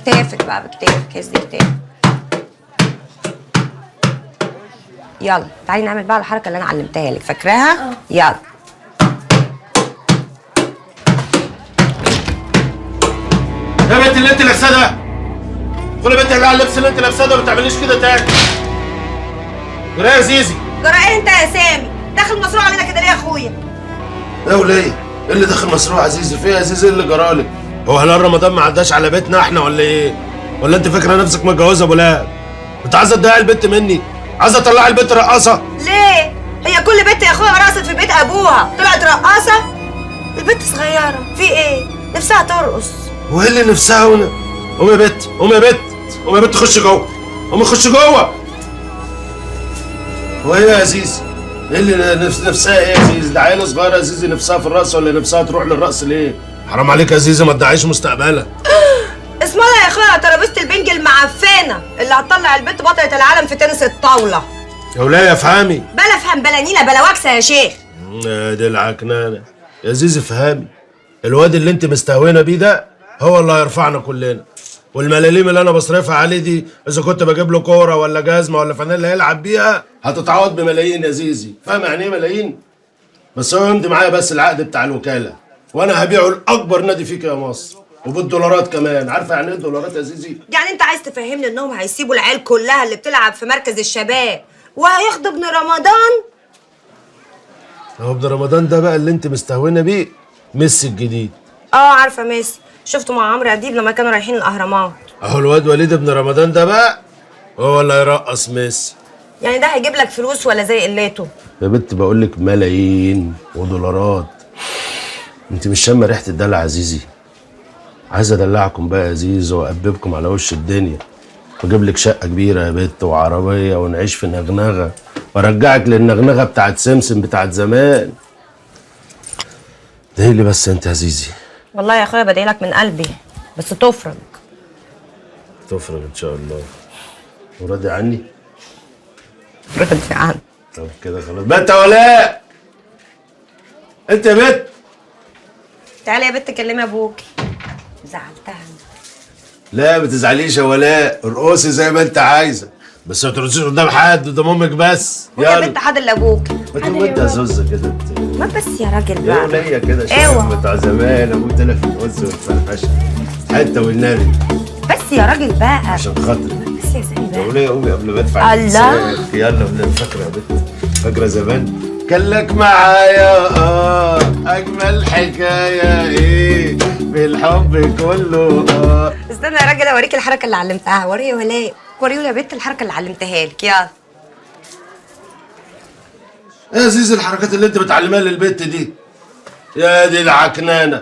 بكتافك بقى، بكتافك، هزي كتافك. يلا تعالي نعمل بقى الحركة اللي انا علمتها لك، فاكراها؟ يلا. يا بنت اللي انت لابساه ده، خدي يا بنت اللي على اللبس اللي انت لابساه ده، ما تعمليش كده تاني. جرايه يا زيزي. جرايه انت يا سامي؟ داخل مصروع علينا كده ليه يا اخويا؟ ايه وليه؟ ايه اللي داخل مصروع يا زيزي؟ في ايه يا زيزي؟ ايه اللي جرالك؟ هو هلال رمضان ما عداش على بيتنا احنا ولا ايه؟ ولا انت فاكره نفسك متجوزة ابو لهب؟ انت عايزه تضيعي البنت مني؟ عايزه تطلعي البنت رقاصه؟ ليه؟ هي كل بنت يا اخويا رقصت في بيت ابوها طلعت رقاصه؟ البنت صغيرة، في ايه؟ نفسها ترقص. وايه اللي نفسها؟ وانا قومي يا بت، قومي يا بت، قومي يا بت، خش جوه، قومي خش جوه. وايه يا زيزي؟ ايه اللي نفسها ايه يا زيزي؟ ده عيله صغيرة يا زيزي، نفسها في الرقص ولا نفسها تروح للرقص ليه؟ حرام عليك يا زيزي، ما تضيعيش مستقبلها. اسم الله يا اخويا على ترابيزة البنج المعفنه اللي هتطلع البنت بطلة العالم في تنس الطاولة. يا ولاية افهمي. بلا افهم بلا نيله بلا وكسه يا شيخ. يا دي العكنانه يا زيزي، افهمي. الواد اللي انت مستهونه بيه ده هو اللي هيرفعنا كلنا، والملاليم اللي انا بصرفها عليه دي اذا كنت بجيب له كورة ولا جزمه ولا فانيلا يلعب بيها هتتعوض بملايين يا زيزي، فاهم يعني ايه ملايين؟ بس هو يمضي معايا بس العقد بتاع الوكالة، وانا هبيعه لاكبر نادي فيك يا مصر، وبالدولارات كمان. عارفه يعني ايه الدولارات يا زيزي؟ يعني انت عايز تفهمني انهم هيسيبوا العيال كلها اللي بتلعب في مركز الشباب وهياخدوا ابن رمضان؟ هو ابن رمضان ده بقى اللي انت مستهونه بيه ميسي الجديد. اه عارفه ميسي، شفته مع عمرو اديب لما كانوا رايحين الاهرامات. اهو الواد وليد ابن رمضان ده بقى هو اللي هيرقص ميسي. يعني ده هيجيب لك فلوس ولا زي قلته؟ يا بنت بقول لك ملايين ودولارات. انت مش شامة ريحه الدلع يا زيزي؟ عايز ادلعكم بقى يا زيزو واقببكم على وش الدنيا، واجيب لك شقه كبيرة يا بت وعربية ونعيش في نغنغه، وارجعك للنغنغه بتاعت سمسم بتاعت زمان. ادعي لي بس انت يا زيزي. والله يا اخويا بدعي لك من قلبي، بس تفرج. تفرج ان شاء الله. وراضي عني؟ راضي عني. طب كده خلاص. بنت ولاء، انت يا بت تعالي يا بت كلمي ابوكي. زعلتها. لا ما تزعليش يا ولاء، ارقصي زي ما انت عايزه، بس ما ترقصيش قدام حد، قدام امك بس. يلا يا بنت حاضر لابوك. ما تقوم انت يا زوزه كده. ما بس يا راجل بقى. يا وليه كده شباب بتاع زمان، ابوك طلع في القدس والفرفشه حتة والنبي. بس يا راجل بقى عشان خاطري. بس يا سامي بقى. يا وليه قومي قبل ما ادفع. الله. يلا وليه. فاكره يا بنت؟ فاكره زمان؟ كان لك معايا اجمل حكاية ايه في الحب كله. استنى يا راجل اوريك الحركة اللي علمتها. وريه يا ولاء، وريه يا بنت الحركة اللي علمتها لك. يلا. ايه يا زيزي الحركات اللي انت بتعلمها للبت دي؟ يا دي العكنانه.